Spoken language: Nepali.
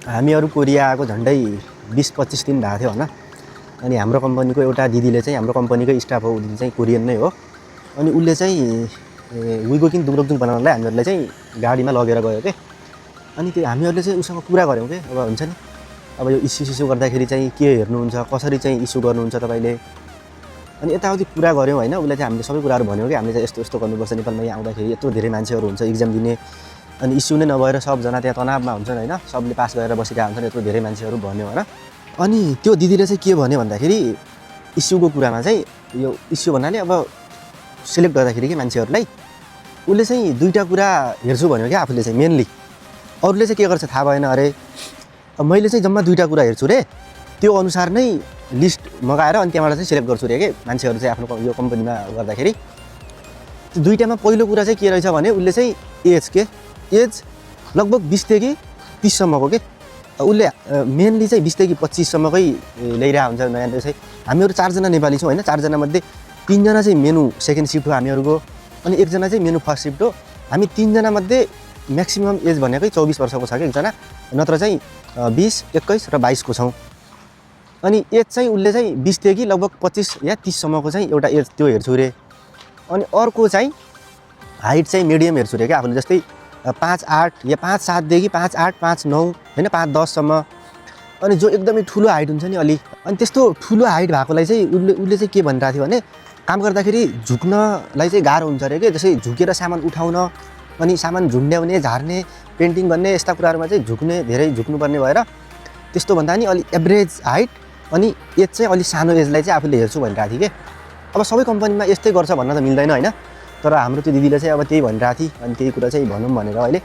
हामीहरू कोरिया आएको झन्डै 20-25 दिन भएको थियो होइन। अनि हाम्रो कम्पनीको एउटा दिदीले चाहिँ हाम्रो कम्पनीकै स्टाफ हो, दिदी चाहिँ कोरियन नै हो। अनि उसले चाहिँ विगोकिङ दुग्रोकजुङ बनाउनलाई हामीहरूलाई चाहिँ गाडीमा लगेर गयो के। अनि त्यो हामीहरूले चाहिँ उसँग कुरा गऱ्यौँ के, अब हुन्छ नि अब यो इस्यु गर्दाखेरि चाहिँ के हेर्नुहुन्छ, कसरी चाहिँ इस्यु गर्नुहुन्छ तपाईँले। अनि यताउति कुरा गऱ्यौँ होइन। उसले चाहिँ हामीले सबै कुराहरू भन्यो कि हामीले चाहिँ यस्तो यस्तो गर्नुपर्छ, नेपालमा यहाँ आउँदाखेरि यत्रो धेरै मान्छेहरू हुन्छ इक्जाम दिने, अनि इस्यु नै नभएर सबजना त्यहाँ तनावमा हुन्छन् होइन, सबले पास गरेर बसिरहेका हुन्छन्, यत्रो धेरै मान्छेहरू भन्यो होइन। अनि त्यो दिदीले चाहिँ के भन्यो भन्दाखेरि इस्युको कुरामा चाहिँ यो इस्यु भन्नाले अब सिलेक्ट गर्दाखेरि के मान्छेहरूलाई उसले चाहिँ दुईवटा कुरा हेर्छु भन्यो क्या आफूले चाहिँ मेनली। अरूले चाहिँ के गर्छ थाहा भएन अरे। मैले चाहिँ जम्मा दुईवटा कुरा हेर्छु रे, त्यो अनुसार नै लिस्ट मगाएर अनि त्यहाँबाट चाहिँ सिलेक्ट गर्छु रे के मान्छेहरू चाहिँ आफ्नो यो कम्पनीमा गर्दाखेरि। त्यो दुईवटामा पहिलो कुरा चाहिँ के रहेछ भने उसले चाहिँ एज लगभग 20 देखि 30 सम्मको के। उसले मेनली चाहिँ 20 देखि 25 सम्मकै ल्याइरहेको हुन्छ नयाँ चाहिँ। हामीहरू 4 जना नेपाली छौँ होइन, 4 जना मध्ये 3 जना चाहिँ मेनु सेकेन्ड सिफ्ट हो हामीहरूको, अनि 1 जना चाहिँ मेनु फर्स्ट सिफ्ट हो। हामी 3 जना मध्ये म्याक्सिमम एज भनेकै 24 वर्षको छ कि एकजना, नत्र चाहिँ 20, 21 र 22 को छौँ। अनि एज चाहिँ उसले चाहिँ 20 देखि लगभग 25 या 30 सम्मको चाहिँ एउटा एज त्यो हेर्छु रे। अनि अर्को चाहिँ हाइट चाहिँ मिडियम हेर्छु रे क्या आफूले, जस्तै 5'8" या 5'7" देखि 5'8", 5'9" होइन 5'10" सम्म। अनि जो एकदमै ठुलो हाइट हुन्छ नि अलि, अनि त्यस्तो ठुलो हाइट भएकोलाई चाहिँ उसले चाहिँ के भनिरहेको थियो भने काम गर्दाखेरि झुक्नलाई चाहिँ गाह्रो हुन्छ अरे के। जस्तै झुकेर सामान उठाउन, अनि सामान झुन्ड्याउने, झार्ने, पेन्टिङ गर्ने यस्ता कुराहरूमा चाहिँ धेरै झुक्नुपर्ने भएर त्यस्तो भन्दा नि अलि एभरेज हाइट अनि एज चाहिँ अलि सानो एजलाई चाहिँ आफूले हेर्छु भनिरहेको थिएँ कि। अब सबै कम्पनीमा यस्तै गर्छ भन्न त मिल्दैन होइन, तर हाम्रो त्यो दिदीले चाहिँ अब त्यही भनिरहेको थिएँ। अनि त्यही कुरा चाहिँ भनौँ भनेर अहिले